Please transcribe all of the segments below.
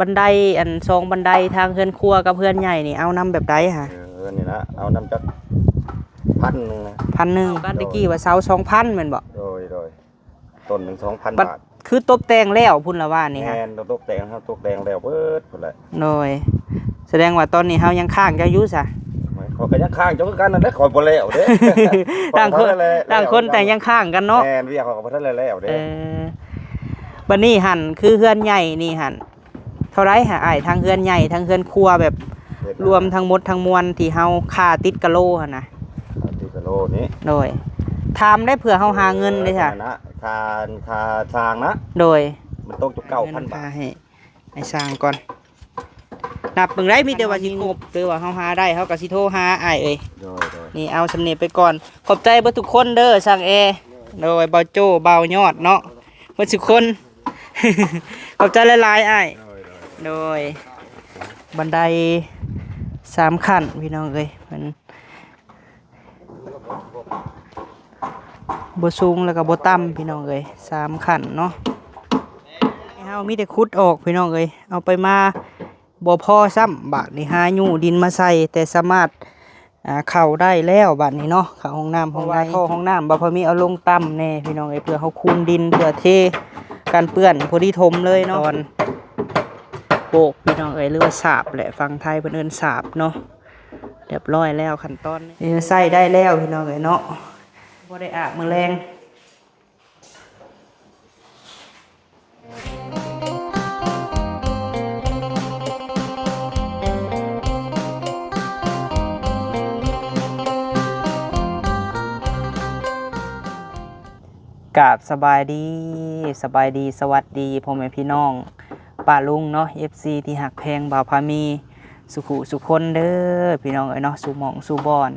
ບັນໄດ ອັນສອງບັນໄດ ທາງເຮືອນຄົວກັບເຮືອນໃຫຍ່ນີ້ ເອົານຳແບບໃດຫະ? ເອີ ນີ້ນະ ເອົານຳຈັກພັນໜຶ່ງນະ. ພັນໜຶ່ງ ກັນແຕ່ກີ້ວ່າເຊົາສອງພັນແມ່ນບໍ່? ໂດຍ ໂດຍ ຕົ້ນໜຶ່ງສອງພັນບາດ. ຄືຕົບແຕ່ງແລ້ວພຸ້ນລະວ່ານີ້ຫະ? ແມ່ນ ຕົບແຕ່ງ ເຮົາຕົບແຕ່ງແລ້ວເບິດພຸ້ນແຫຼະ. ໂດຍ ສະແດງວ່າຕອນນີ້ເຮົາຍັງຄ້າງເຈົ້າຢູ່ຊະ? ຂ້ອຍກໍຍັງຄ້າງເຈົ້າຄືກັນນັ້ນແຫຼະ ຂ້ອຍບໍ່ແລ້ວເດ້. ຕ່າງຄົນ ຕ່າງຄົນຕ່າງຍັງຄ້າງກັນເນາະ. ແມ່ນ ວຽກຂ້ອຍກໍບໍ່ທັນໄດ້ແລ້ວເດ້. ເອີ ບັດນີ້ຫັ້ນ ຄືເຮືອນໃຫຍ່ນີ້ຫັ້ນ ເທົ່າໃດຫະອ້າຍ? ທັງເຮືອນໃຫຍ່ ທັງເຮືອນຄົວ ແບບ ເຮັດ ລວມທັງໝົດທັງມວນທີ່ເຮົາຄ່າຕິດກະໂລຫັ້ນນະ. ຄ່າຕິດກະໂລນີ້ ໂດຍ ຖາມໄດ້ ເພື່ອເຮົາຫາເງິນເດ້ຊະ. ເອີ ນະ ຄ່າ ຄ່າຊ່າງນະ. ໂດຍ ມັນຕົກຢູ່ເກົ້າພັນບາດ. ຫາເງິນຄ່າໃຫ້ ໃຫ້ຊ່າງກ່ອນ ນັບເບິ່ງໄດ້ ມີແຕ່ວ່າຊິຄົບ ຫຼືວ່າເຮົາຫາໄດ້ ເຮົາກໍຊິໂທຫາອ້າຍເອີຍ. ໂດຍ ໂດຍ ນີ້ ເອົາສ່ຳນີ້ໄປກ່ອນ. ຂອບໃຈເບິດທຸກຄົນເດີ ຊ່າງແອ ໂດຍ ບ່າວໂຈ້ ບ່າວຍອດເນາະ ເບິດທຸກຄົນ. ຂອບໃຈຫຼາຍໆ ອ້າຍ. ໂດຍ ໂດຍ ໂດຍ ບັນໄດສາມຂັ້ນ ພີ່ນ້ອງເອີຍ ມັນບໍ່ສູງ ແລ້ວກໍບໍ່ຕ່ຳ ພີ່ນ້ອງເອີຍ ສາມຂັ້ນເນາະ. ເຮົາມີແຕ່ຂຸດອອກ ພີ່ນ້ອງເອີຍ ເອົາໄປມາບໍ່ພໍຊ້ຳ. ບາດນີ້ຫາຍູ້ດິນມາໃສ່ ແຕ່ສາມາດ ອ່າ ເຂົ້າໄດ້ແລ້ວບາດນີ້ເນາະ ເຂົ້າຫ້ອງນ້ຳຫ້ອງໃນ. ເພາະວ່າທໍ່ຫ້ອງນ້ຳ ບ່າວພາມີເອົາລົງຕ່ຳແດ່ພີ່ນ້ອງເອີຍ ເພື່ອເຮົາຄູນດິນ ເພື່ອເທກັນເປື້ອນ ພໍດີຖົມເລີຍເນາະ. ຕອນໂປກພີ່ນ້ອງເອີຍ ຫຼືວ່າສາບແຫຼະ ຝັ່ງໄທເພິ່ນເອີ້ນສາບເນາະ. ຮຽບຮ້ອຍແລ້ວຂັ້ນຕອນນີ້ ໃຊ້ໄດ້ແລ້ວພີ່ນ້ອງເອີຍເນາະ ພໍໄດ້ອາບມື້ແລງ. ກາບສະບາຍດີ ສະບາຍດີ ສະຫວັດດີ ພໍ່ແມ່ພີ່ນ້ອງປ້າລຸງເນາະ ເອັຟຊີ ທີ່ຮັກແພງບ່າວພາມີ ສຸຂູສຸຄົນເດີພີ່ນ້ອງເອີຍເນາະ ສູ່ໝ່ອງສູ່ບ່ອນ.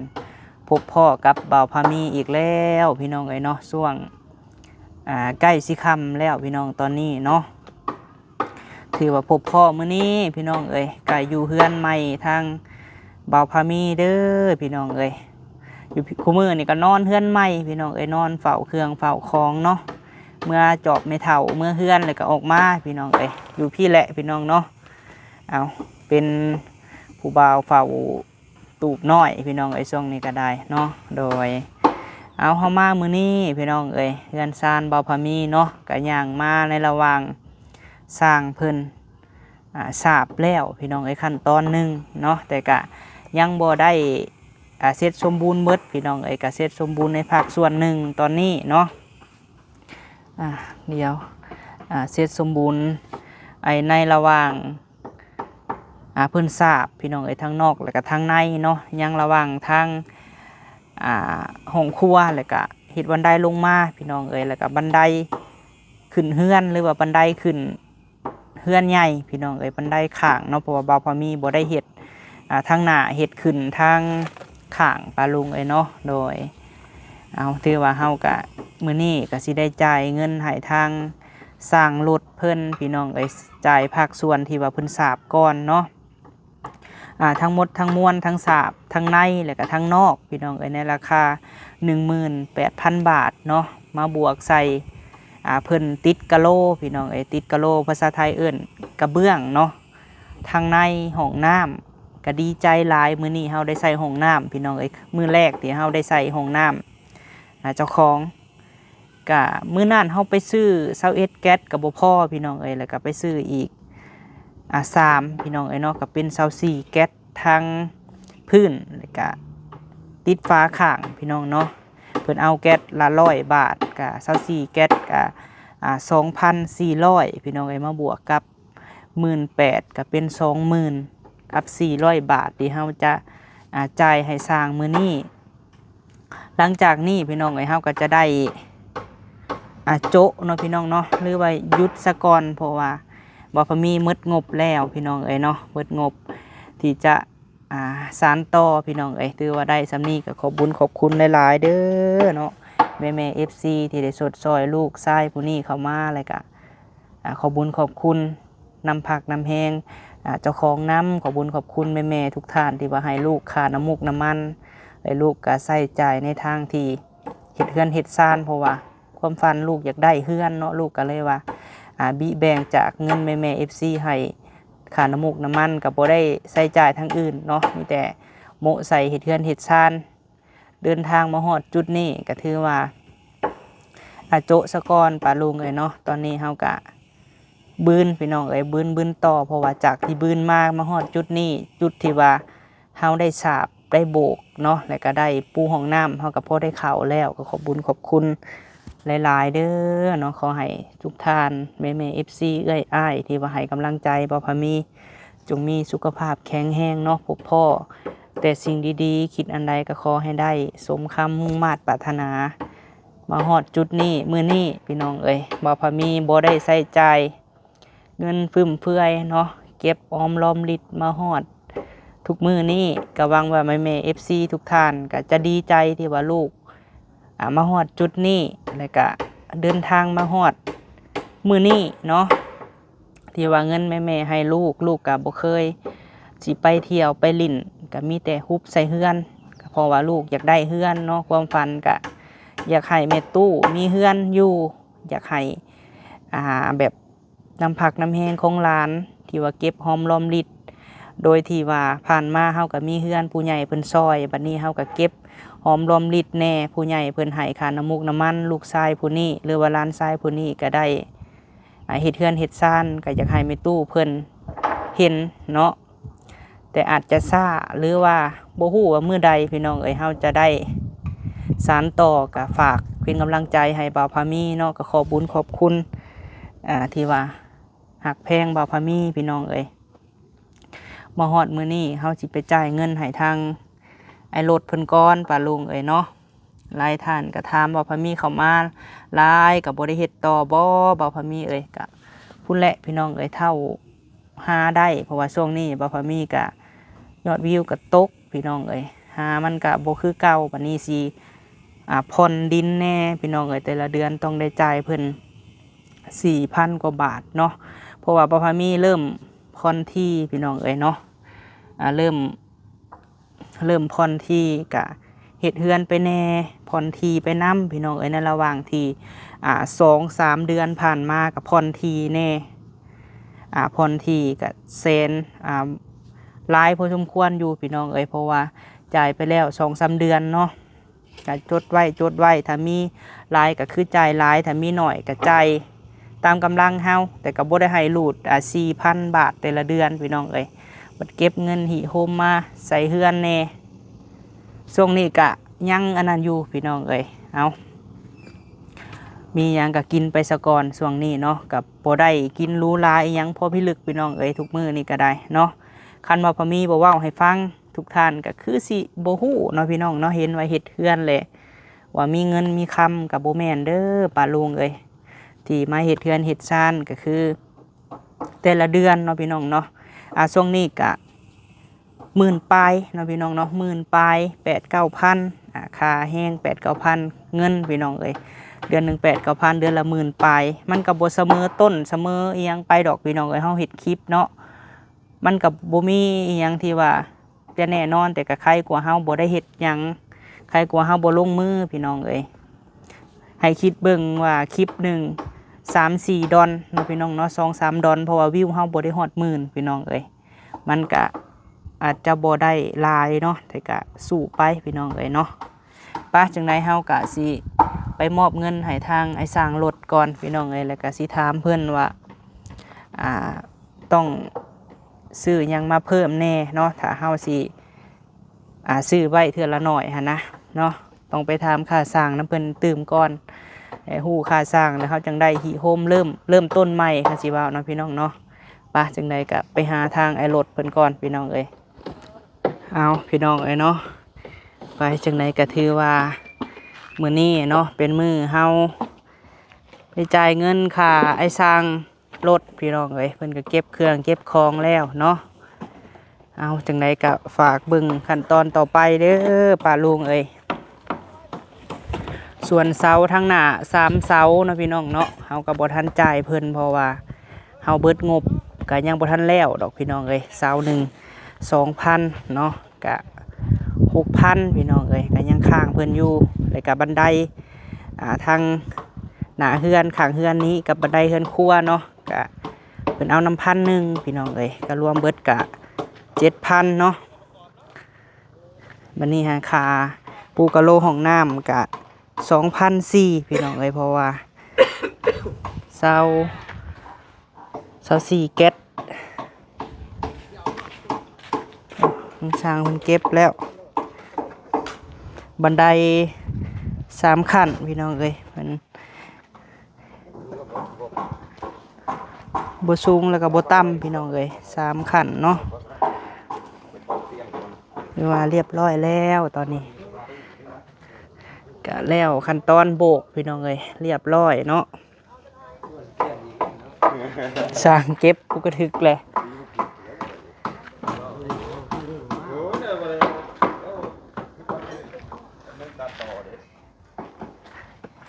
ພົບພໍ້ກັບບ່າວພາມີອີກແລ້ວພີ່ນ້ອງເອີຍເນາະ ຊ່ວງ ອ່າ ໃກ້ຊິຄ່ຳແລ້ວພີ່ນ້ອງຕອນນີ້ເນາະ. ຖືວ່າພົບພໍ້ມື້ນີ້ພີ່ນ້ອງເອີຍ ກະຢູ່ເຮືອນໃໝ່ທາງບ່າວພາມີເດີພີ່ນ້ອງເອີຍ. ຢູ່ ຄຸມື້ນີ້ກໍນອນເຮືອນໃໝ່ພີ່ນ້ອງເອີຍ ນອນເຝົ້າເຄື່ອງເຝົ້າຂອງເນາະ ເມືອຈອບແມ່ເຖົ້າ ເມືອເຮືອນແລ້ວກໍອອກມາພີ່ນ້ອງເອີຍ ຢູ່ພີ້ແຫຼະພີ່ນ້ອງເນາະ. ເອົາ ເປັນຜູ້ບ່າວເຝົ້າ ຕູບນ້ອຍພີ່ນ້ອງເອີຍ ຊ່ວງນີ້ກໍໄດ້ເນາະ. ໂດຍ ເອົາ ເຮົາມາມື້ນີ້ພີ່ນ້ອງເອີຍ ເຮືອນຊານບ່າວພາມີເນາະ ກໍຍ່າງມາໃນລະຫວ່າງສ້າງເພິ່ນ ອ່າ ສາບແລ້ວພີ່ນ້ອງເອີຍ ຂັ້ນຕອນໜຶ່ງເນາະ ແຕ່ກະຍັງບໍ່ໄດ້ ອ່າ ເສັດສົມບູນເບິດພີ່ນ້ອງເອີຍ ກະເສັດສົມບູນໃນພາກສ່ວນໜຶ່ງຕອນນີ້ເນາະ. ອ່າ ດຽວ ອ່າ ເສັດສົມບູນ ໄອ້ ໃນລະຫວ່າງ ອ່າ ເພິ່ນສາບພີ່ນ້ອງເອີຍ ທັງນອກແລ້ວກະທັງໃນເນາະ ຍັງລະຫວ່າງທາງ ອ່າ ຫ້ອງຄົວ ແລ້ວກະເຮັດບັນໄດລົງມາພີ່ນ້ອງເອີຍ ແລ້ວກະບັນໄດຂຶ້ນເຮືອນ ຫຼືວ່າບັນໄດຂຶ້ນເຮືອນໃຫຍ່ພີ່ນ້ອງເອີຍ ບັນໄດຂ້າງເນາະ ເພາະວ່າບ່າວພາມີບໍ່ໄດ້ເຮັດ ອ່າ ທາງໜ້າ ເຮັດຂຶ້ນທາງຂ້າງປ້າລຸງເອີຍເນາະ. ໂດຍ ເອົາ ຖືວ່າເຮົາກະ ມື້ນີ້ກະຊິໄດ້ຈ່າຍເງິນໃຫ້ທາງຊ່າງລົດ ເພິ່ນພີ່ນ້ອງເອີຍ ຈ່າຍພາກສ່ວນທີ່ວ່າເພິ່ນສາບກ່ອນເນາະ ອ່າ ທັງໝົດທັງມວນ ທັງສາບ ທັງໃນ ແລ້ວກະທັງນອກພີ່ນ້ອງເອີຍ ໃນລາຄາໜຶ່ງໝື່ນແປດພັນບາດເນາະ ມາບວກໃສ່ ອ່າ ເພິ່ນຕິດກະໂລພີ່ນ້ອງເອີຍ ຕິດກະໂລ ພາສາໄທເອີ້ນກະເບື້ອງເນາະ ທາງໃນຫ້ອງນ້ຳ. ກະດີໃຈຫຼາຍ ມື້ນີ້ເຮົາໄດ້ໃຊ້ຫ້ອງນ້ຳພີ່ນ້ອງເອີຍ ມື້ແລກທີ່ເຮົາໄດ້ໃຊ້ຫ້ອງນ້ຳ ອ່າ ເຈົ້າຂອງ ກະມື້ນັ້ນເຮົາໄປຊື້ຊາວເອັດແກັດກະບໍ່ພໍພີ່ນ້ອງເອີຍ ແລ້ວກະໄປຊື້ອີກ ອ່າ ສາມພີ່ນ້ອງເອີຍເນາະ ກະເປັນຊາວສີ່ແກັດທາງພື້ນ ແລ້ວກະຕິດຝາຂ້າງພີ່ນ້ອງເນາະ. ເພິ່ນເອົາແກັດລະຮ້ອຍບາດ ກະຊາວສີ່ແກັດກະ ອ່າ ສອງພັນສີ່ຮ້ອຍພີ່ນ້ອງເອີຍ ມາບວກກັບ ໝື່ນແປດ ກໍເປັນສອງໝື່ນກັບສີ່ຮ້ອຍບາດ ທີ່ເຮົາຈະ ອ່າ ຈ່າຍໃຫ້ຊ່າງມື້ນີ້. ຫຼັງຈາກນີ້ພີ່ນ້ອງເອີຍ ເຮົາກໍຈະໄດ້ ອ່າ ໂຈະເນາະພີ່ນ້ອງເນາະ ຫຼືວ່າຢຸດສາກ່ອນ ເພາະວ່າບໍ່ພໍມີໝົດງົບແລ້ວພີ່ນ້ອງເອີຍເນາະ ໝົດງົບທີ່ຈະ ອ່າ ສານຕໍ່ພີ່ນ້ອງເອີຍ. ຖືວ່າໄດ້ສ່ຳນີ້ກໍຂອບບຸນຂອບຄຸນຫຼາຍໆເດີເນາະ ແມ່ໆ ເອັຟຊີ ທີ່ໄດ້ຊົດຊ່ອຍລູກຊາຍຜູ້ນີ້ເຂົ້າມາ ແລ້ວກໍ ອ່າ ຂອບບຸນຂອບຄຸນນຳພັກນຳແຮງ ອ່າ ເຈົ້າຂອງນຳ. ຂອບບຸນຂອບຄຸນແມ່ໆທຸກທ່ານ ທີ່ວ່າໃຫ້ລູກຄ່ານ້ຳມູກນ້ຳມັນ ແລະ ລູກກໍໃຊ້ຈ່າຍໃນທາງທີ່ເຮັດເຮືອນເຮັດຊານ ເພາະວ່າຄວາມຝັນລູກຢາກໄດ້ເຮືອນເນາະ ລູກກໍເລີຍວ່າ ອ່າ ບິແບ່ງຈາກເງິນແມ່ໆ ເອັຟຊີ ໃຫ້ ຄ່ານ້ຳມັນກະບໍ່ໄດ້ໃຊ້ຈ່າຍທາງອື່ນເນາະ ມີແຕ່ໂມະໃສ່ເຮັດເຮືອນເຮັດຊານ. ເດີນທາງມາຮອດຈຸດນີ້ກະຖືວ່າ ອາ ໂຈະສະກ່ອນປ້າລຸງເອີຍເນາະ. ຕອນນີ້ເຮົາກະບືນພີ່ນ້ອງເອີຍ ບືນ ບືນຕໍ່ ເພາະວ່າຈາກທີ່ບືນມາ ມາຮອດຈຸດນີ້ ຈຸດທີ່ວ່າເຮົາໄດ້ສາບ ໄດ້ໂບກເນາະ ແລ້ວກະໄດ້ປູຫ້ອງນ້ຳ ເຮົາກະພໍໄດ້ເຂົ້າແລ້ວ. ກະຂອບບຸນຂອບຄຸນຫຼາຍໆເດີເນາະ. ຂໍໃຫ້ທຸກທ່ານ ແມ່ໆ ເອັຟຊີ ເອື້ອຍອ້າຍ ທີ່ວ່າໃຫ້ກຳລັງໃຈບ່າວພາມີ ຈົ່ງມີສຸຂະພາບແຂງແຮງເນາະ ພົບພໍ້ແຕ່ສິ່ງດີໆ ຄິດອັນໃດກະຂໍໃຫ້ໄດ້ສົມຄຳມຸ່ງມາດປາດຖະໜາ. ມາຮອດຈຸດນີ້ ມື້ນີ້ພີ່ນ້ອງເອີຍ ບ່າວພາມີບໍ່ໄດ້ໃຊ້ຈ່າຍເງິນຟຸມເຟືອຍເນາະ ເກັບຫອມລອມລິດມາຮອດທຸກມື້ນີ້. ກະຫວັງວ່າແມ່ໆ ເອັຟຊີ ທຸກທ່ານກະຈະດີໃຈທີ່ວ່າລູກ ອາ ມາຮອດຈຸດນີ້ ແລ້ວກະເດີນທາງມາຮອດມື້ນີ້ເນາະ. ທີ່ວ່າເງິນແມ່ໆໃຫ້ລູກ ລູກກະບໍ່ເຄີຍຊິໄປທ່ຽວໄປຫຼິ້ນ ກະມີແຕ່ຮຸບໃສ່ເຮືອນ ກະເພາະວ່າລູກຢາກໄດ້ເຮືອນເນາະ. ຄວາມຝັນກະຢາກໃຫ້ແມ່ຕູ້ມີເຮືອນຢູ່ ຢາກໃຫ້ ອາ ແບບ ນ້ຳພັກນ້ຳແຮງຂອງຫຼານ ທີ່ວ່າເກັບຫອມລອມລິດ ໂດຍທີ່ວ່າຜ່ານມາເຮົາກະມີເຮືອນຜູ້ໃຫຍ່ເພິ່ນຊ່ອຍ ບັດນີ້ເຮົາກະເກັບຫອມລອມລິດແດ່ ຜູ້ໃຫຍ່ເພິ່ນໃຫ້ຄ່ານ້ຳມັນ ລູກຊາຍຜູ້ນີ້ ຫຼືວ່າຫຼານຊາຍຜູ້ນີ້ກະໄດ້ ອາ ເຮັດເຮືອນເຮັດຊານ ກະຢາກໃຫ້ແມ່ຕູ້ເພິ່ນເຫັນເນາະ. ແຕ່ອາດຈະຊ້າ ຫຼືວ່າບໍ່ຮູ້ວ່າມື້ໃດພີ່ນ້ອງເອີຍ ເຮົາຈະໄດ້ສານຕໍ່. ກະຝາກເປັນກຳລັງໃຈໃຫ້ບ່າວພາມີເນາະ ກະຂອບບຸນຂອບຄຸນ ອາ ທີ່ວ່າຮັກແພງບ່າວພາມີພີ່ນ້ອງເອີຍ. ມາຮອດມື້ນີ້ເຮົາຊິໄປຈ່າຍເງິນໃຫ້ທາງ ອ້າຍລົດເພິ່ນກ່ອນ ປ້າລຸງເອີຍເນາະ. ຫຼາຍທ່ານກະຖາມວ່າພາມີເຂົ້າມາຫຼາຍກະບໍ່ໄດ້ເຮັດຕໍ່ບໍ່ ບ່າວພາມີເອີຍ. ກະພຸ້ນແຫຼະພີ່ນ້ອງເອີຍ ເທົ່າຫາໄດ້ ເພາະວ່າຊ່ວງນີ້ບ່າວພາມີກະຍອດວິວກະຕົກພີ່ນ້ອງເອີຍ ຫາມັນກະບໍ່ຄືເກົ່າ. ບັດນີ້ຊິ ອາ ຜ່ອນດິນແດ່ພີ່ນ້ອງເອີຍ ແຕ່ລະເດືອນຕ້ອງໄດ້ຈ່າຍເພິ່ນສີ່ພັນກວ່າບາດເນາະ ເພາະວ່າບ່າວພາມີເລີ່ມຜ່ອນຖີ່ພີ່ນ້ອງເອີຍເນາະ ອາ ເລີ່ມ ເລີ່ມຜ່ອນຖີ່ກະເຮັດເຮືອນໄປແດ່ ຜ່ອນຖີ່ໄປນຳພີ່ນ້ອງເອີຍ. ໃນລະຫວ່າງທີ່ ອາ ສອງສາມເດືອນຜ່ານມາກະຜ່ອນຖີ່ແດ່ ອາ ຜ່ອນຖີ່ກະແສນ ອາ ຫຼາຍພໍສົມຄວນຢູ່ພີ່ນ້ອງເອີຍ ເພາະວ່າຈ່າຍໄປແລ້ວສອງສາມເດືອນເນາະ. ກະຈົດໄວ້ ຈົດໄວ້ ຖ້າມີຫຼາຍກະຄືຈ່າຍຫຼາຍ ຖ້າມີໜ້ອຍກະຈ່າຍຕາມກຳລັງເຮົາ ແຕ່ກະບໍ່ໄດ້ໃຫ້ຫຼູດ ອາ ສີ່ພັນບາດແຕ່ລະເດືອນພີ່ນ້ອງເອີຍ. ບັດເກັບເງິນຫິໂຮມມາໃສ່ເຮືອນແດ່ ຊ່ວງນີ້ກະຍັງອັນນັ້ນຢູ່ພີ່ນ້ອງເອີຍ. ເອົາ ມີຫຍັງກະກິນໄປສາກ່ອນຊ່ວງນີ້ເນາະ ກະບໍ່ໄດ້ກິນຫຼູຫຼາອີ່ຫຍັງພໍພິລຶກພີ່ນ້ອງເອີຍ ທຸກມື້ນີ້ກະໄດ້ເນາະ. ຄັນວ່າພາມີບໍ່ເວົ້າໃຫ້ຟັງ ທຸກທ່ານກະຄືຊິບໍ່ຮູ້ເນາະພີ່ນ້ອງເນາະ ເຫັນວ່າເຮັດເຮືອນແຫຼະ ວ່າມີເງິນມີຄຳ ກະບໍ່ແມ່ນເດີປ້າລຸງເອີຍ. ທີ່ມາເຮັດເຮືອນເຮັດຊານກະຄືແຕ່ລະເດືອນເນາະພີ່ນ້ອງເນາະ ອາ ຊ່ວງນີ້ກະໝື່ນປາຍເນາະພີ່ນ້ອງເນາະ ໝື່ນປາຍ ແປດເກົ້າພັນ ອາ ຄ່າແຮງແປດເກົ້າພັນເງິນພີ່ນ້ອງເອີຍ ເດືອນໜຶ່ງແປດເກົ້າພັນ ເດືອນລະໝື່ນປາຍ. ມັນກະບໍ່ສະເໝີຕົ້ນສະເໝີອີ່ຫຍັງໄປດອກພີ່ນ້ອງເອີຍ ເຮົາເຮັດຄລິບເນາະ ມັນກະບໍ່ມີອີ່ຫຍັງທີ່ວ່າ ຈະແນ່ນອນ ແຕ່ກະໄຄກວ່າເຮົາບໍ່ໄດ້ເຮັດຫຍັງ ໄຄກວ່າເຮົາບໍ່ລົງມືພີ່ນ້ອງເອີຍ. ໃຫ້ຄິດເບິ່ງວ່າຄລິບໜຶ່ງສາມສີ່ດອນເນາະພີ່ນ້ອງເນາະ ສອງສາມດອນ ເພາະວ່າວິວເຮົາບໍ່ໄດ້ຮອດໝື່ນພີ່ນ້ອງເອີຍ ມັນກະອາດຈະບໍ່ໄດ້ຫຼາຍເນາະ ແຕ່ກະສູ້ໄປພີ່ນ້ອງເອີຍເນາະ. ປະ ຈັ່ງໃດເຮົາກະຊິໄປມອບເງິນໃຫ້ທາງອ້າຍຊ່າງລົດກ່ອນພີ່ນ້ອງເອີຍ ແລ້ວກະຊິຖາມເພິ່ນວ່າ ອາ ຕ້ອງຊື້ຫຍັງມາເພີ່ມແດ່ເນາະ ຖ້າເຮົາຊິ ອາ ຊື້ໄວ້ເທື່ອລະໜ້ອຍຫັ້ນນະເນາະ ຕ້ອງໄປຖາມຄ່າຊ່າງນຳເພິ່ນຕື່ມກ່ອນ ໃຫ້ຮູ້ຄ່າຊ່າງ ແລ້ວເຮົາຈັ່ງໄດ້ລິເລີ່ມ ເລີ່ມຕົ້ນໃໝ່ ຄັນຊິເວົ້າເນາະພີ່ນ້ອງເນາະ. ປະ ຈັ່ງໃດກະໄປຫາທາງອ້າຍລົດເພິ່ນກ່ອນພີ່ນ້ອງເອີຍ. ເອົາ ພີ່ນ້ອງເອີຍເນາະ ໄປຈັ່ງໃດກະຖືວ່າມື້ນີ້ເນາະ ເປັນມື້ເຮົາໄດ້ຈ່າຍເງິນຄ່າອ້າຍຊ່າງລົດພີ່ນ້ອງເອີຍ ເພິ່ນກະເກັບເຄື່ອງເກັບຂອງແລ້ວເນາະ. ເອົາ ຈັ່ງໃດກະຝາກເບິ່ງຂັ້ນຕອນຕໍ່ໄປເດີປ້າລຸງເອີຍ. ສ່ວນເສົາທາງໜ້າສາມເສົາເນາະພີ່ນ້ອງເນາະ ເຮົາກະບໍ່ທັນຈ່າຍເພິ່ນ ເພາະວ່າເຮົາເບິດງົບ ກະຍັງບໍ່ທັນແລ້ວດອກພີ່ນ້ອງເອີຍ. ເສົາໜຶ່ງສອງພັນເນາະ ກະຫົກພັນພີ່ນ້ອງເອີຍ ກະຍັງຄ້າງເພິ່ນຢູ່ ແລ້ວກະບັນໄດ ອາ ທາງໜ້າເຮືອນ ຂ້າງເຮືອນນີ້ ກັບບັນໄດເຮືອນຄົວເນາະ ກະ ພິ່ນເອົານຳພັນໜຶ່ງພີ່ນ້ອງເອີຍ ກໍລວມເບິດກະເຈັດພັນເນາະ. ບັດນີ້ຫາຄ່າປູກະໂລຫ້ອງນ້ຳກະສອງພັນສີ່ພີ່ນ້ອງເອີຍ ເພາະວ່າຊາວ ຊາວສີ່ແກັດ ທາງຊ່າງເພິ່ນເກັບແລ້ວ. ບັນໄດສາມຂັ້ນພີ່ນ້ອງເອີຍ ເພິ່ນບໍ່ສູງແລ້ວກໍບໍ່ຕ່ຳພີ່ນ້ອງເອີຍ ສາມຂັ້ນເນາະ. ຖືວ່າລຽບຮ້ອຍແລ້ວ ຕອນນີ້ກະແລ້ວຂັ້ນຕອນໂບກພີ່ນ້ອງເອີຍ ລຽບຮ້ອຍເນາະ. ຊ່າງເກັບປຸກກະທຶກແຫຼະ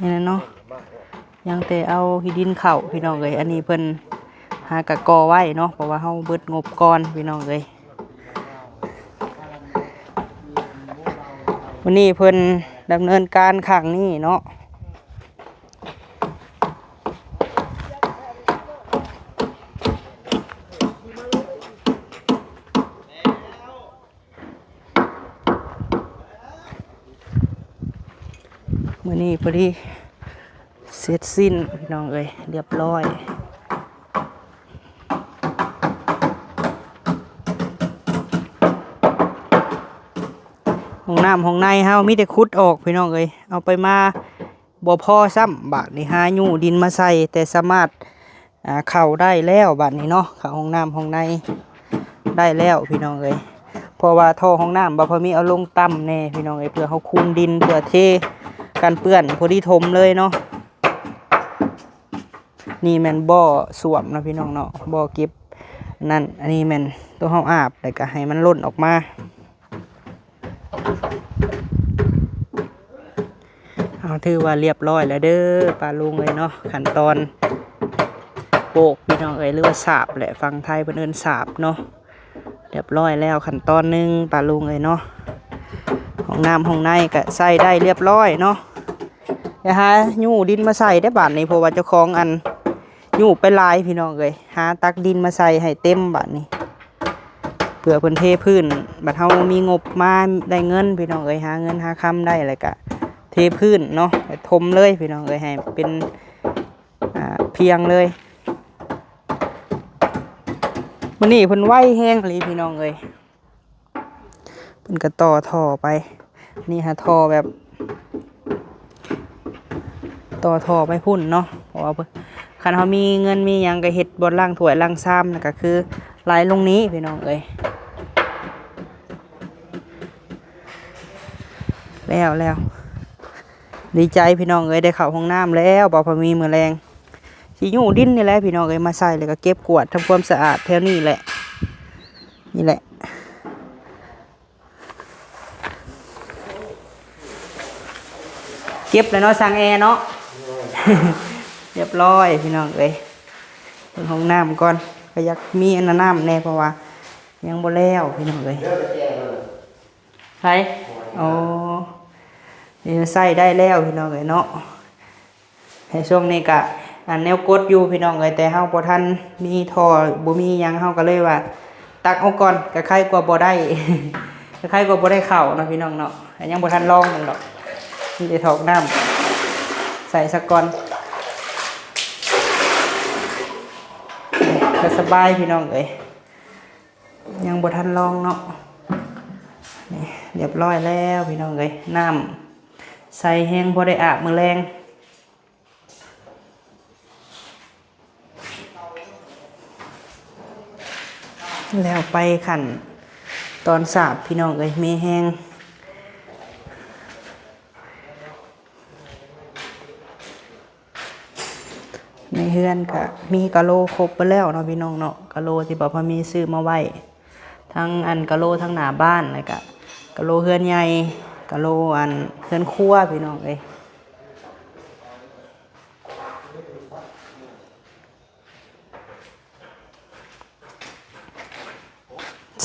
ນີ້ແຫຼະເນາະ ຍັງແຕ່ເອົາຂີ້ດິນເຂົ້າພີ່ນ້ອງເອີຍ. ອັນນີ້ເພິ່ນຫາກະກໍ່ໄວ້ເນາະ ເພາະວ່າເຮົາເບິດງົບກ່ອນພີ່ນ້ອງເອີຍ. ມື້ນີ້ເພິ່ນດຳເນີນການຄັ້ງນີ້ເນາະ. ມື້ນີ້ພໍດີເສັດສິ້ນພີ່ນ້ອງເອີຍ ລຽບຮ້ອຍ. ຫ້ອງນ້ຳຫ້ອງໃນເຮົາມີແຕ່ຂຸດອອກພີ່ນ້ອງເອີຍ ເອົາໄປມາ ບໍ່ພໍຊ້ຳ. ບາດນີ້ຫາຍູ້ດິນມາໃສ່ ແຕ່ສາມາດ ອ່າ ເຂົ້າໄດ້ແລ້ວບາດນີ້ເນາະ ເຂົ້າຫ້ອງນ້ຳຫ້ອງໃນໄດ້ແລ້ວພີ່ນ້ອງເອີຍ. ເພາະວ່າທໍ່ຫ້ອງນ້ຳບ່າວພາມີເອົາລົງຕ່ຳແດ່ພີ່ນ້ອງເອີຍ ເພື່ອເຮົາຄູນດິນ ເພື່ອເທກັນເປື້ອນ ພໍດີຖົມເລີຍເນາະ. ນີ້ແມ່ນບໍ່ສ້ວມເນາະພີ່ນ້ອງເນາະ ບໍ່ເກັບນັ້ນ. ອັນນີ້ແມ່ນໂຕເຮົາອາບ ແລ້ວກໍໃຫ້ມັນຫຼົ່ນອອກມາ. ເອົາ ຖືວ່າລຽບຮ້ອຍແລ້ວເດີປ້າລຸງເອີຍເນາະ ຂັ້ນຕອນໂບກພີ່ນ້ອງເອີຍ ຫຼືວ່າສາບແຫຼະ ຝັ່ງໄທເພິ່ນເອີ້ນສາບເນາະ. ລຽບຮ້ອຍແລ້ວຂັ້ນຕອນໜຶ່ງປ້າລຸງເອີຍເນາະ. ຫ້ອງນ້ຳຫ້ອງໃນກໍໃສ່ໄດ້ລຽບຮ້ອຍເນາະ. ຢ່າຫາຍູ້ດິນມາໃສ່ເດ້ບາດນີ້ ເພາະວ່າເຈົ້າຂອງອັນຍູ້ໄປຫຼາຍພີ່ນ້ອງເອີຍ ຫາຕັກດິນມາໃສ່ໃຫ້ເຕັມບາດນີ້ ເພື່ອເພິ່ນເທພື້ນ. ບັດເຮົາມີງົບມາໄດ້ເງິນພີ່ນ້ອງເອີຍ ຫາເງິນຫາຄຳໄດ້ ແລ້ວກະເທພື້ນເນາະ ຖົມເລີຍພີ່ນ້ອງເອີຍ ໃຫ້ເປັນ ອ່າ ພຽງເລີຍ. ມື້ນີ້ເພິ່ນໄວແຮງອີ່ຫຼີພີ່ນ້ອງເອີຍ ເພິ່ນກໍຕໍ່ທໍ່ໄປ. ນີ້ຫາທໍ່ແບບຕໍ່ທໍ່ໄປພຸ້ນເນາະ ເພາະວ່າເພິ່ນ ຄັນເຮົາມີເງິນມີຫຍັງກໍເຮັດບ່ອນລ້າງຖ້ວຍລ້າງຊາມ ແລ້ວກໍຄືໄຫຼລົງນີ້ພີ່ນ້ອງເອີຍ. ແລ້ວ ແລ້ວ ດີໃຈພີ່ນ້ອງເອີຍ ໄດ້ເຂົ້າຫ້ອງນ້ຳແລ້ວ ບ່າວພາມີມື້ແລງ ຊິຍູ້ດິນນີ້ແຫຼະພີ່ນ້ອງເອີຍ ມາໃສ່ ແລ້ວກໍເກັບກວາດທຳຄວາມສະອາດແຖວນີ້ແຫຼະ. ນີ້ແຫຼະ ເກັບແລ້ວເນາະ ຊ່າງແອເນາະ. ລຽບຮ້ອຍພີ່ນ້ອງເອີຍ ເບິ່ງຫ້ອງນ້ຳກ່ອນ ກໍຢາກມີອັນນ້ຳແດ່ ເພາະວ່າຍັງບໍ່ແລ້ວພີ່ນ້ອງເອີຍ. ໃຜ? ອໍ ນີ້ໃຊ້ໄດ້ແລ້ວພີ່ນ້ອງເອີຍເນາະ. ໃນຊ່ວງນີ້ກະ ອັນ ແນວກົດຢູ່ພີ່ນ້ອງເອີຍ ແຕ່ເຮົາບໍ່ທັນມີທໍ່ ບໍ່ມີຫຍັງ ເຮົາກໍເລີຍວ່າຕັກເອົາກ່ອນ ກະໄຄກວ່າບໍ່ໄດ້ ກະໄຄກວ່າບໍ່ໄດ້ເຂົ້າເນາະພີ່ນ້ອງເນາະ. ຍັງບໍ່ທັນລອງເບິ່ງດອກ ມີແຕ່ຖອກນ້ຳໃສ່ສາກ່ອນ ກໍສະບາຍພີ່ນ້ອງເອີຍ. ຍັງບໍ່ທັນລອງເນາະ. ນີ້ ລຽບຮ້ອຍແລ້ວພີ່ນ້ອງເອີຍ ນ້ຳໃສແຮງ ພໍໄດ້ອາບມື້ແລງ. ແລ້ວໄປຂັ້ນຕອນສາບພີ່ນ້ອງເອີຍ ມີແຮງ. ໃນເຮືອນກະມີກະໂຫຼຄົບເບິດແລ້ວເນາະພີ່ນ້ອງເນາະ ກະໂຫຼທີ່ບ່າວພາມີຊື້ມາໄວ້ ທັງອັນກະໂຫຼທາງໜ້າບ້ານ ແລ້ວກະກະໂຫຼເຮືອນໃຫຍ່ ກະໂຫຼອັນເຮືອນຄົວພີ່ນ້ອງເອີຍ.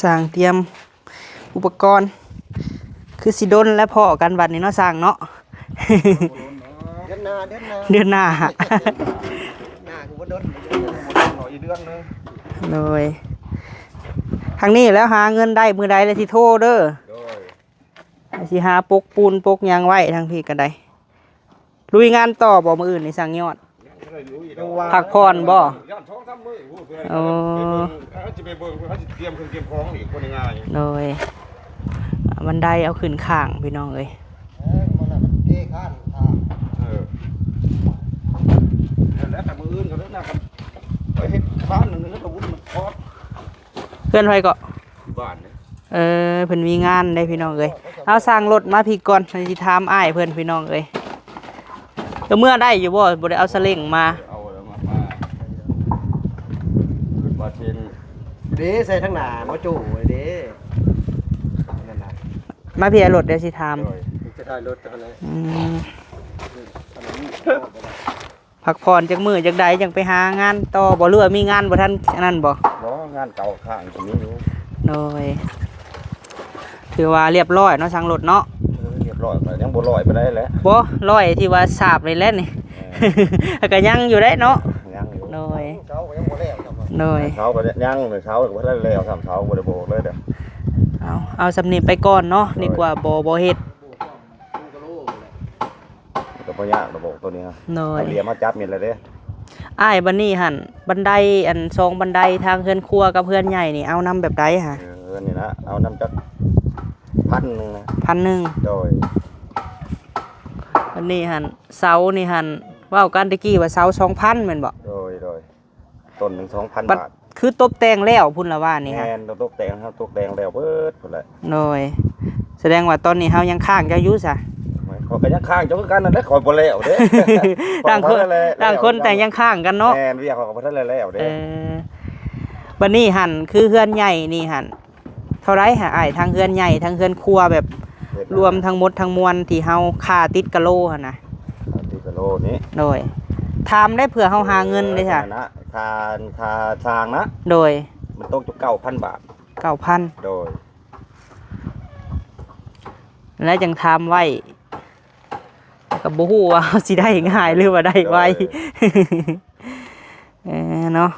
ຊ່າງຕຽມອຸປະກອນ ຄືຊິດົນແລ້ວພໍ້ກັນບັດນີ້ເນາະ ຊ່າງເນາະ. ເດືອນໜ້າ ເດືອນໜ້າ ເດືອນໜ້າ ເດືອນໜ້າກໍບໍ່ດົນ ອີກເດືອນໜຶ່ງ ເດືອນໜຶ່ງ ອີກເດືອນໜຶ່ງ ໂດຍ ທາງນີ້ແລ້ວຫາເງິນໄດ້ມື້ໃດແລ້ວຊິໂທເດີ. ໂດຍ ຊິຫາປົກປູນປົກຫຍັງໄວ້ທາງພີ້ກໍໄດ້. ລຸຍງານຕໍ່ບໍ່ມື້ອື່ນນີ້ ຊ່າງຍອດ? ຍັງບໍ່ໄດ້ລຸຍດອກ. ພັກຜ່ອນບໍ່? ຢ້ານສອງສາມມື້ພຸ້ນ ເພື່ອ ໂອ້ ເຮົາຊິໄປເບິ່ງ ເຮົາຊິຕຽມເຄື່ອງຕຽມຂອງອີກ ບໍ່ໄດ້ງ່າຍ. ໂດຍ ບັນໄດເອົາຂຶ້ນຂ້າງ ພີ່ນ້ອງເອີຍ. ເອີ ມັນນະ ມັນເທຄານທາງ. ເອີ ນັ້ນແຫຼະ ແຕ່ມື້ອື່ນກໍເລີຍນະ ໄປເຮັດຄານໜຶ່ງ ເຮັດຕະວຸນມັນຄອດ. ເພື່ອນໃຜເກາະ? ຢູ່ບ້ານເດ້. ເອີ ເພິ່ນມີງານເດ້ພີ່ນ້ອງເອີຍ. ເອົາ ສ້າງລົດມາພີ້ກ່ອນ ຊິຖາມອ້າຍເພິ່ນພີ່ນ້ອງເອີຍ. ເຈົ້າເມືອໄດ້ຢູ່ບໍ່? ບໍ່ໄດ້ເອົາສະເລັງມາ. ເອົາແລ້ວມາ ມາ ຂຶ້ນມາເຊັນເດ້ ໃສ່ທາງໜ້າໝໍໂຈ້ເດ້ ນັ້ນນະ. ມາພີ້ ລົດ ດຽວຊິຖາມ. ໂດຍ ຈະໄດ້ລົດຫັ້ນແຫຼະ. ອືມ ພັກຜ່ອນຈັກມື້ຈັກໃດ ຈັ່ງໄປຫາງານຕໍ່ບໍ່ ຫຼືວ່າມີງານບໍ່ທັນອັນນັ້ນບໍ່? ບໍ່ ງານເກົ່າຄ້າງກໍມີຢູ່. ໂດຍ ຖືວ່າລຽບຮ້ອຍເນາະ ຊ່າງລົດເນາະ. ເອີ ລຽບຮ້ອຍ ກໍຍັງບໍ່ຮ້ອຍປານໃດແຫຼະ. ບໍ່ ຮ້ອຍທີ່ວ່າສາບນີ້ແຫຼະນີ້. ເອີ ກໍຍັງຢູ່ໄດ໋ເນາະ. ຍັງຢູ່. ໂດຍ ເສົາກໍຍັງບໍ່ແລ້ວຊ້ຳ. ໂດຍ ເສົາກໍຍັງ ເສົາກໍບໍ່ທັນແລ້ວຊ້ຳ ເສົາບໍ່ໄດ້ໂບກເລີຍເດີ້. ເອົາ ເອົາສ່ຳນີ້ໄປກ່ອນເນາະ. ໂດຍ ດີກວ່າບໍ່ ບໍ່ເຮັດ. ກໍບໍ່ຍາກດອກ ໂບກໂຕນີ້. ໂດຍ ເອົາຫຼຽມມາຈັບນີ້ແຫຼະເດ້. ອ້າຍ ບັດນີ້ຫັ້ນ ບັນໄດ ອັນ ສອງບັນໄດ ທາງເຮືອນຄົວກັບເຮືອນໃຫຍ່ນີ້ ເອົານຳແບບໃດຫະ? ເອີ ນີ້ນະ ເອົານຳຈັກພັນໜຶ່ງນະ. ພັນໜຶ່ງ. ໂດຍ ບັດນີ້ຫັ້ນ ເສົານີ້ຫັ້ນ ເວົ້າກັນແຕ່ກີ້ວ່າເສົາສອງພັນແມ່ນບໍ່? ໂດຍ ໂດຍ. ຕົ້ນໜຶ່ງສອງພັນບາດ. ຄືຕົບແຕ່ງແລ້ວພຸ້ນລະວ່ານີ້ຫະ? ແມ່ນ ຕົບແຕ່ງ ເຮົາຕົບແຕ່ງແລ້ວເບິດພຸ້ນແຫຼະ. ໂດຍ ສະແດງວ່າຕອນນີ້ເຮົາຍັງຄ້າງເຈົ້າຢູ່ຊະ? ຂ້ອຍກໍຍັງຄ້າງເຈົ້າຄືກັນນັ້ນແຫຼະ ຂ້ອຍບໍ່ແລ້ວເດ້. ຕ່າງຄົນ ຕ່າງຄົນຕ່າງຍັງຄ້າງກັນເນາະ. ແມ່ນ ວຽກຂ້ອຍກໍບໍ່ທັນໄດ້ແລ້ວເດ້. ເອີ ບັດນີ້ຫັ້ນ ຄືເຮືອນໃຫຍ່ນີ້ຫັ້ນ ເທົ່າໃດຫະອ້າຍ? ທັງເຮືອນໃຫຍ່ ທັງເຮືອນຄົວ ແບບ ເຮັດ ລວມທັງໝົດທັງມວນທີ່ເຮົາຄ່າຕິດກະໂລຫັ້ນນະ. ຄ່າຕິດກະໂລນີ້. ໂດຍ ຖາມໄດ້ເພື່ອເຮົາຫາເງິນເດ້ຊະ. ເອີ ຄ່າ ຄ່າຊ່າງນະ. ໂດຍ ມັນຕົກຢູ່ເກົ້າພັນບາດ. ເກົ້າພັນ. ໂດຍ ແລ້ວຈັ່ງຖາມໄວ້ ກໍບໍ່ຮູ້ວ່າເຮົາຊິໄດ້ງ່າຍ ຫຼືວ່າໄດ້ໄວ. ໂດຍ ເອີ ເນາະ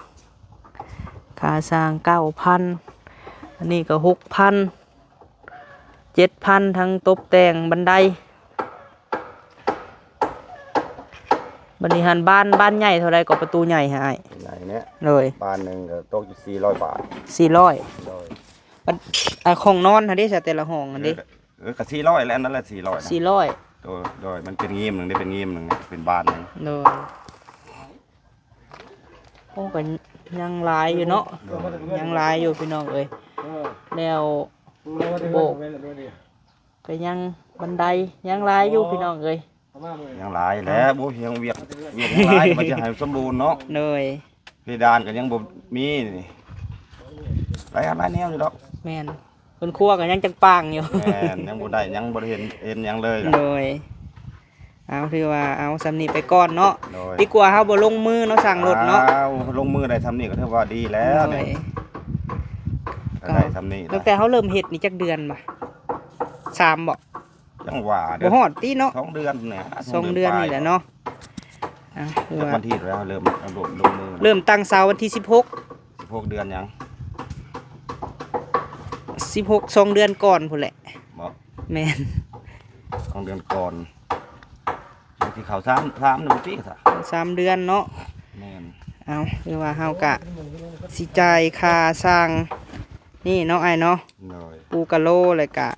ຄ່າຊ່າງເກົ້າພັນ ອັນນີ້ກໍຫົກພັນ ເຈັດພັນ ທັງຕົບແຕ່ງບັນໄດ. ບັດນີ້ຫັ້ນ ບານ ບານໃຫຍ່ເທົ່າໃດກໍປະຕູໃຫຍ່ໃຫ້ອ້າຍ? ໃຫຍ່ແຫຼະ. ໂດຍ ບານໜຶ່ງກໍຕົກຢູ່ສີ່ຮ້ອຍບາດ. ສີ່ຮ້ອຍ. ໂດຍ ບັດ ອ່າ ຫ້ອງນອນຫັ້ນເດ້ ແຕ່ລະຫ້ອງຫັ້ນເດ້? ເອີ ກໍສີ່ຮ້ອຍແຫຼະ ອັນນັ້ນແຫຼະ ສີ່ຮ້ອຍນະ. ສີ່ຮ້ອຍ. ໂດຍ ໂດຍ ມັນເປັນງຽມໜຶ່ງເດ້ ເປັນງຽມໜຶ່ງ ເປັນບານໜຶ່ງ. ໂດຍ ໂອ້ ກໍຍັງຫຼາຍຢູ່ເນາະ. ໂດຍ ຍັງຫຼາຍຢູ່ພີ່ນ້ອງເອີຍ. ແລ້ວໂບກ ກໍຍັງບັນໄດຍັງຫຼາຍຢູ່ພີ່ນ້ອງເອີຍ. ຍັງຫຼາຍແຫຼະ. ໂອ້ຍ ຍັງວຽກ ວຽກຍັງຫຼາຍ ມັນຈະໃຫ້ສົມບູນເນາະ. ໂດຍ ເພດານກໍຍັງບໍ່ມີນີ້ ຫຼາຍອັນຫຼາຍແນວຢູ່ດອກ. ແມ່ນ ເຮືອນຄົວກໍຍັງຈັກປາງຢູ່. ແມ່ນ ຍັງບໍ່ໄດ້ ຍັງບໍ່ໄດ້ເຫັນ ເຫັນຫຍັງເລີຍ. ໂດຍ ເອົາ ຖືວ່າເອົາສ່ຳນີ້ໄປກ່ອນເນາະ. ໂດຍ ດີກວ່າເຮົາບໍ່ລົງມືເນາະ ຊ່າງລົດເນາະ. ເອົາ ລົງມືໄດ້ສ່ຳນີ້ກໍຖືວ່າດີແລ້ວ. ໂດຍ ນີ້ ກໍໄດ້ສ່ຳນີ້. ຕັ້ງແຕ່ເຮົາເລີ່ມເຮັດນີ້ຈັກເດືອນບະ? ສາມບໍ? ຈັ່ງວ່າເດີ້ ບໍ່ຮອດຕິເນາະ. ສອງເດືອນນີ້ແຫຼະ ສອງເດືອນນີ້ແຫຼະເນາະ. ອ່າ ຄືວ່າວັນທີແລ້ວ ເລີ່ມລົງ ລົງມື ເລີ່ມຕັ້ງເສົາວັນທີສິບຫົກ. ສິບຫົກເດືອນຫຍັງ? ສິບຫົກ ສອງເດືອນກ່ອນພຸ້ນແຫຼະ. ບໍ່? ແມ່ນ ສອງເດືອນກ່ອນ ທີ່ເຂົ້າສາມ ສາມເດືອນຕິຊະ ສາມເດືອນເນາະ. ແມ່ນ ເອົາ ຄືວ່າເຮົາກະຊິຈ່າຍຄ່າຊ່າງນີ້ເນາະ ອ້າຍເນາະ. ໂດຍ ປູກະໂລ ແລ້ວກະ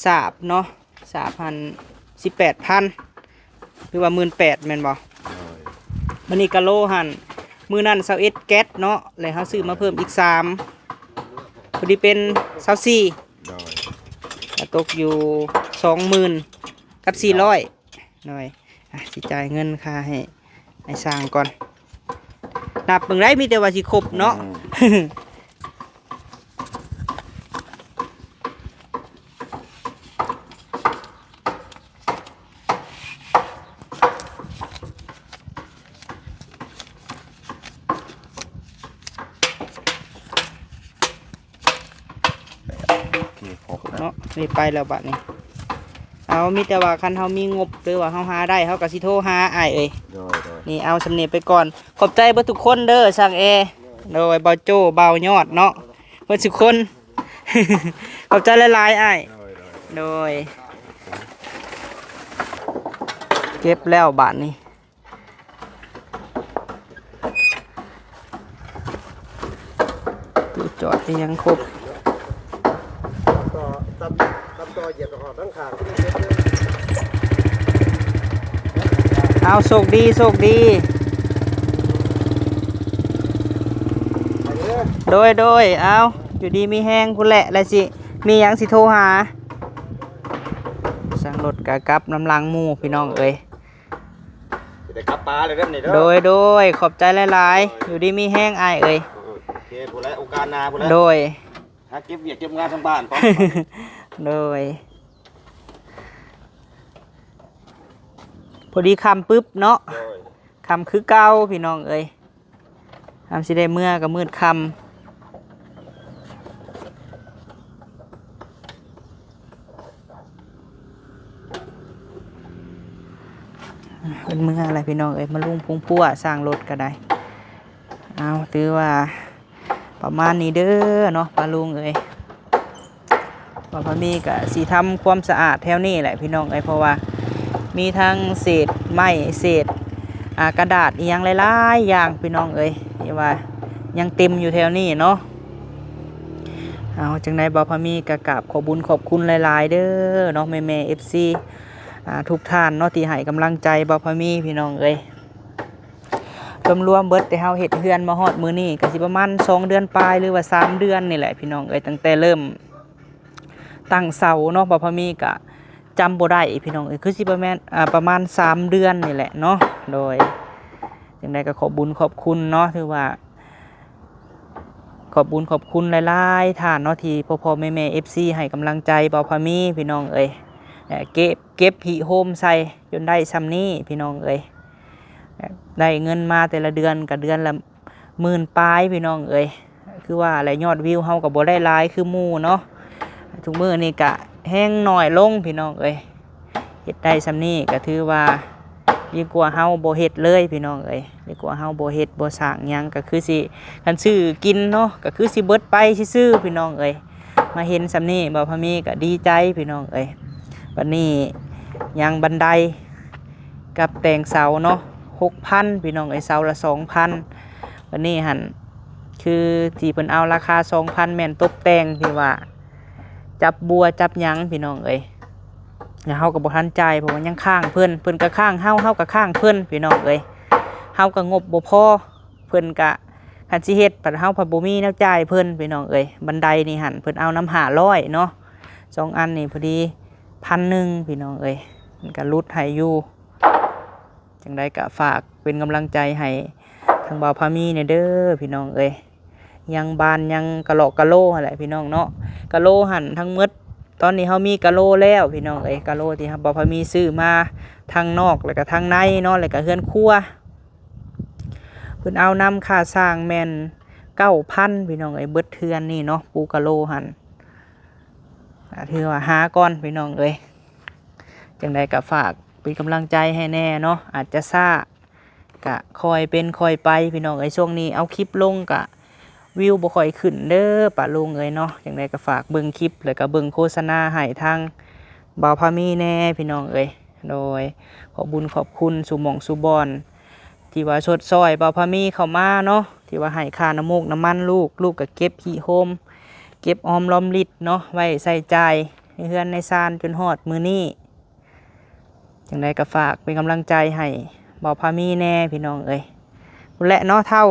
ສາບເນາະ ສາບຫັ້ນສິບແປດພັນ ຫຼືວ່າໝື່ນແປດແມ່ນບໍ່? ໂດຍ ບັດນີ້ກະໂລຫັ້ນ ມື້ນັ້ນຊາວເອັດແກັດເນາະ ແລ້ວເຮົາຊື້ມາເພີ່ມອີກສາມ ໂດຍ ພໍດີເປັນຊາວສີ່. ໂດຍ ກໍຕົກຢູ່ສອງໝື່ນກັບສີ່ຮ້ອຍ. ໂດຍ ອ່ະ ຊິຈ່າຍເງິນຄ່າໃຫ້ອ້າຍຊ່າງກ່ອນ. ນັບເບິ່ງໄດ້ ມີແຕ່ວ່າຊິຄົບເນາະ. ອືມ ໂອເຄ ຄົບແລ້ວເນາະ. ນີ້ໄປແລ້ວບາດນີ້. ເອົາ ມີແຕ່ວ່າຄັນເຮົາມີງົບ ຫຼືວ່າເຮົາຫາໄດ້ ເຮົາກໍຊິໂທຫາອ້າຍເອີຍ. ໂດຍ ໂດຍ ນີ້ ເອົາສ່ຳນີ້ໄປກ່ອນ. ຂອບໃຈເບິດທຸກຄົນເດີ ຊ່າງແອ. ໂດຍ ບ່າວໂຈ້ ບ່າວຍອດເນາະ ເບິດສຸຄົນ ຂອບໃຈຫຼາຍໆອ້າຍ ໂດຍ ໂດຍ ໂດຍ ເກັບແລ້ວບາດນີ້ ຕູ້ຈອດອີ່ຫຍັງຄົບ ເອົາ ໂຊກດີ ໂຊກດີ ໂດຍ ໂດຍ ເອົາ ຢູ່ດີມີແຮງພຸ້ນແຫຼະ ແລ້ວຊິມີຫຍັງຊິໂທຫາ ຊ່າງລົດກະກັບນຳຫຼັງໝູ່ ພີ່ນ້ອງເອີຍ. ຊິໄດ້ກັບປາແລ້ວເດີນີ້ເດີ ໂດຍ ໂດຍ ຂອບໃຈຫຼາຍໆ ໂດຍ ຢູ່ດີມີແຮງອ້າຍເອີຍ ເອີ ໂອເຄ ພຸ້ນແຫຼະ ໂອກາດໜ້າພຸ້ນແຫຼະ ໂດຍ ຫາເກັບວຽກເກັບງານທາງບ້ານກ່ອນ ໂດຍ ພໍດີຄ່ຳປຶບເນາະ ໂດຍ ຄ່ຳຄືເກົ່າ ພີ່ນ້ອງເອີຍ. ຍາມຊິໄດ້ເມືອກໍມືດຄ່ຳ ເພິ່ນເມືອແລ້ວພີ່ນ້ອງເອີຍ ມາລຸງພຸງພົວ ຊ່າງລົດກໍໄດ້ ເອົາ ຖືວ່າປະມານນີ້ເດີເນາະ ປ້າລຸງເອີຍ. ບ່າວພາມີກະຊິທຳຄວາມສະອາດແຖວນີ້ແຫຼະພີ່ນ້ອງເອີຍ ເພາະວ່າມີທັງເສດໄມ້ ເສດ ອ່າ ກະດາດອີ່ຫຍັງຫຼາຍໆຢ່າງພີ່ນ້ອງເອີຍ ທີ່ວ່າຍັງເຕັມຢູ່ແຖວນີ້ເນາະ. ເອົາ ຈັ່ງໃດບ່າວພາມີກະກາບຂອບບຸນຂອບຄຸນຫຼາຍໆເດີເນາະ ແມ່ໆ ເອັຟຊີ ອ່າ ທຸກທ່ານເນາະ ທີ່ໃຫ້ກຳລັງໃຈບ່າວພາມີພີ່ນ້ອງເອີຍ. ລວມໆເບິດແຕ່ເຮົາເຮັດເຮືອນມາຮອດມື້ນີ້ ກະຊິປະມານສອງເດືອນປາຍ ຫຼືວ່າສາມເດືອນນີ້ແຫຼະພີ່ນ້ອງເອີຍ ຕັ້ງແຕ່ເລີ່ມ ຕັ້ງເສົາເນາະ ບ່າວພາມີກະຈຳບໍ່ໄດ້ພີ່ນ້ອງເອີຍ ຄືຊິປະມານ ອ່າ ປະມານສາມເດືອນນີ້ແຫຼະເນາະ. ໂດຍ ຈັ່ງໃດກໍຂອບບຸນຂອບຄຸນເນາະ ຖືວ່າຂອບບຸນຂອບຄຸນຫຼາຍໆທ່ານເນາະ ທີ່ພໍ່ໆແມ່ໆ ເອັຟຊີ ໃຫ້ກຳລັງໃຈບ່າວພາມີພີ່ນ້ອງເອີຍ ແລະ ເກັບ ເກັບຫິໂຮມໃສ່ຈົນໄດ້ຊ່ຳນີ້ພີ່ນ້ອງເອີຍ. ໄດ້ເງິນມາແຕ່ລະເດືອນກໍເດືອນລະໝື່ນປາຍພີ່ນ້ອງເອີຍ ຄືວ່າແຫຼະ ຍອດວິວເຮົາກໍບໍ່ໄດ້ຫຼາຍຄືໝູ່ເນາະ ທຸກມື້ນີ້ກະແຮງໜ້ອຍລົງພີ່ນ້ອງເອີຍ. ເຮັດໄດ້ຊ່ຳນີ້ກໍຖືວ່າດີກວ່າເຮົາບໍ່ເຮັດເລີຍພີ່ນ້ອງເອີຍ ດີກວ່າເຮົາບໍ່ເຮັດບໍ່ສ້າງຫຍັງ ກໍຄືຊິ ຄັນຊື້ກິນເນາະ ກໍຄືຊິເບິດໄປຊື່ໆພີ່ນ້ອງເອີຍ. ມາເຫັນຊ່ຳນີ້ບ່າວພາມີກໍດີໃຈພີ່ນ້ອງເອີຍ. ບັດນີ້ຍັງບັນໄດກັບແຕ່ງເສົາເນາະ ຫົກພັນພີ່ນ້ອງເອີຍ ເສົາລະສອງພັນ. ບັດນີ້ຫັ້ນ ຄືທີ່ເພິ່ນເອົາລາຄາສອງພັນ ແມ່ນຕົບແຕ່ງທີ່ວ່າຈັບບົວຈັບຫຍັງພີ່ນ້ອງເອີຍ ແລ້ວເຮົາກໍບໍ່ທັນຈ່າຍ ເພາະວ່າຍັງຄ້າງເພິ່ນ ເພິ່ນກໍຄ້າງເຮົາ ເຮົາກໍຄ້າງເພິ່ນພີ່ນ້ອງເອີຍ. ເຮົາກໍງົບບໍ່ພໍ ເພິ່ນກະ ຄັນຊິເຮັດ ພັດເຮົາພັດບໍ່ມີແນວຈ່າຍເພິ່ນພີ່ນ້ອງເອີຍ. ບັນໄດນີ້ຫັ້ນ ເພິ່ນເອົານຳຫ້າຮ້ອຍເນາະ ສອງອັນນີ້ພໍດີພັນໜຶ່ງພີ່ນ້ອງເອີຍ ມັນກະຫຼຸດໃຫ້ຢູ່. ຈັ່ງໃດກະຝາກເປັນກຳລັງໃຈໃຫ້ທາງບ່າວພາມີແດ່ເດີພີ່ນ້ອງເອີຍ. ຍັງບານຍັງກະຫຼອກກະໂຫຼຫັ້ນແຫຼະພີ່ນ້ອງເນາະ ກະໂຫຼຫັ້ນທັງໝົດ ຕອນນີ້ເຮົາມີກະໂຫຼແລ້ວພີ່ນ້ອງເອີຍ ກະໂຫຼທີ່ບ່າວພາມີຊື້ມາ ທັງນອກ ແລ້ວກະທັງໃນເນາະ ແລ້ວກະເຮືອນຄົວ. ເພິ່ນເອົານຳຄ່າຊ່າງແມ່ນເກົ້າພັນພີ່ນ້ອງເອີຍ ເບິດເຮືອນນີ້ເນາະ ປູກະໂຫຼຫັ້ນ ອ່າ ຖືວ່າຫາກ່ອນພີ່ນ້ອງເອີຍ. ຈັ່ງໃດກໍຝາກເປັນກຳລັງໃຈໃຫ້ແດ່ເນາະ ອາດຈະຊ້າ ກະຄ່ອຍເປັນຄ່ອຍໄປພີ່ນ້ອງເອີຍ. ຊ່ວງນີ້ເອົາຄລິບລົງກະວິວບໍ່ຄ່ອຍຂຶ້ນເດີປ້າລຸງເອີຍເນາະ. ຈັ່ງໃດກໍຝາກເບິ່ງຄລິບ ແລ້ວກໍເບິ່ງໂຄສະນາໃຫ້ທາງບ່າວພາມີແດ່ພີ່ນ້ອງເອີຍ. ໂດຍ ຂອບບຸນຂອບຄຸນສູ່ໝ່ອງສູ່ບ່ອນ ທີ່ວ່າຊົດຊ່ອຍບ່າວພາມີເຂົ້າມາເນາະ ທີ່ວ່າໃຫ້ຄ່ານ້ຳມູກນ້ຳມັນລູກ ລູກກໍເກັບຂີ້ໂຮມ ເກັບອອມລອມລິດເນາະ ໄວ້ໃຊ້ຈ່າຍໃນເຮືອນໃນຊານຈົນຮອດມື້ນີ້. ຈັ່ງໃດກໍຝາກເປັນກຳລັງໃຈໃຫ້ບ່າວພາມີແດ່ພີ່ນ້ອງເອີຍ. ພຸ້ນແຫຼະເນາະ ເທົ່າ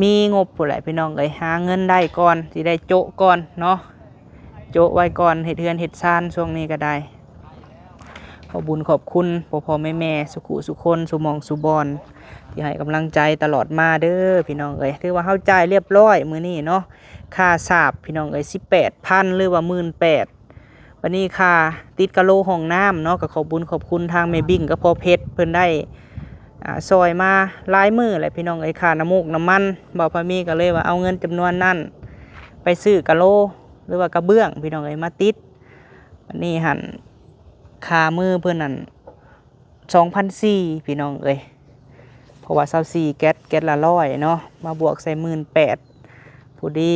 ມີງົບພຸ້ນແຫຼະພີ່ນ້ອງເອີຍ ຫາເງິນໄດ້ກ່ອນ ຊິໄດ້ໂຈະກ່ອນເນາະ ໂຈະໄວ້ກ່ອນ ເຮັດເຮືອນເຮັດຊານຊ່ວງນີ້ກໍໄດ້. ຂອບບຸນຂອບຄຸນພໍ່ໆແມ່ໆ ສຸຂຸສຸຄົນ ສຸໝ່ອງສຸບ່ອນ ທີ່ໃຫ້ກຳລັງໃຈຕະຫຼອດມາເດີພີ່ນ້ອງເອີຍ. ຖືວ່າເຮົາຈ່າຍລຽບລ້ອຍມື້ນີ້ເນາະ ຄ່າສາບພີ່ນ້ອງເອີຍ ສິບແປດພັນ ຫຼືວ່າໝື່ນແປດ ບັດນີ້ຄ່າຕິດກະໂຫຼຫ້ອງນ້ຳເນາະ ກໍຂອບບຸນຂອບຄຸນທາງແມ່ບິ້ງກັບພໍ່ເພັດ ເພິ່ນໄດ້ ອ່າ ຊ່ອຍມາຫຼາຍມື້ແຫຼະພີ່ນ້ອງເອີຍ. ຄ່ານ້ຳມູກນ້ຳມັນ ບ່າວພາມີກໍເລີຍວ່າເອົາເງິນຈຳນວນນັ້ນໄປຊື້ກະໂຫຼ ຫຼືວ່າກະເບື້ອງພີ່ນ້ອງເອີຍ ມາຕິດ. ບັດນີ້ຫັ້ນ ຄ່າມືເພິ່ນນັ້ນ ສອງພັນສີ່ ພີ່ນ້ອງເອີຍ. ເພາະວ່າຊາວສີ່ແກັດ ແກັດລະຮ້ອຍເນາະ ມາບວກໃສ່ໝື່ນແປດ ພໍດີ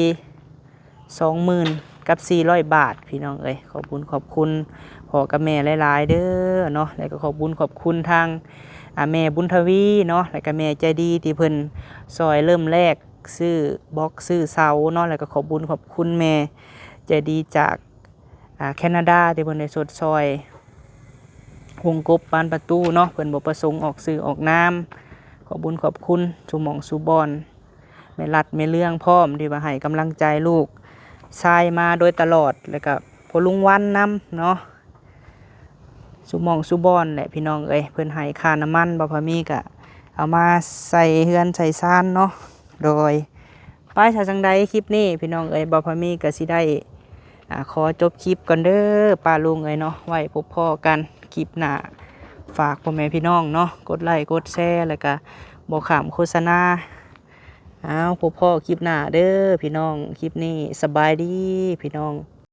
ສອງໝື່ນກັບສີ່ຮ້ອຍບາດ ພີ່ນ້ອງເອີຍ. ຂອບບຸນຂອບຄຸນພໍ່ກັບແມ່ຫຼາຍໆເດີເນາະ ແລ້ວກໍຂອບບຸນຂອບຄຸນທາງ ອາ ແມ່ບຸນທະວີເນາະ ແລ້ວກໍແມ່ໃຈດີທີ່ເພິ່ນຊ່ອຍເລີ່ມແລກຊື້ບລັອກຊື້ເສົາເນາະ ແລ້ວກໍຂອບບຸນຂອບຄຸນແມ່ໃຈດີຈາກ ອາ ແຄນາດາ ທີ່ເພິ່ນໄດ້ຊົດຊ່ອຍວົງກົບບານປະຕູເນາະ ເພິ່ນບໍ່ປະສົງອອກຊື່ອອກນາມ. ຂອບບຸນຂອບຄຸນສູ່ໝ່ອງສູ່ບ່ອນ ແມ່ລັດແມ່ເລື່ອງພ້ອມ ທີ່ວ່າໃຫ້ກຳລັງໃຈລູກຊາຍມາໂດຍຕະຫຼອດ ແລ້ວກໍພໍ່ລຸງວັນນຳເນາະ ສູ່ໝ່ອງສູ່ບ່ອນແຫຼະ ພີ່ນ້ອງເອີຍ. ເພິ່ນໃຫ້ຄ່ານ້ຳມັນ ບ່າວພາມີກໍເອົາມາໃສ່ເຮືອນໃສ່ຊານເນາະ. ໂດຍ ໄປ ຖ້າຈັ່ງໃດຄລິບນີ້ ພີ່ນ້ອງເອີຍ ບ່າວພາມີກໍຊິໄດ້ ອາ ຂໍຈົບຄລິບກ່ອນເດີປ້າລຸງເອີຍເນາະ. ໄວ້ພົບພໍ້ກັນຄລິບໜ້າ ຝາກພໍ່ແມ່ພີ່ນ້ອງເນາະ ກົດໄລກົດແຊ ແລ້ວກະບໍ່ຂ້າມໂຄສະນາ. ອ້າວ ພົບພໍ້ຄລິບໜ້າເດີພີ່ນ້ອງ. ຄລິບນີ້ສະບາຍດີພີ່ນ້ອງ.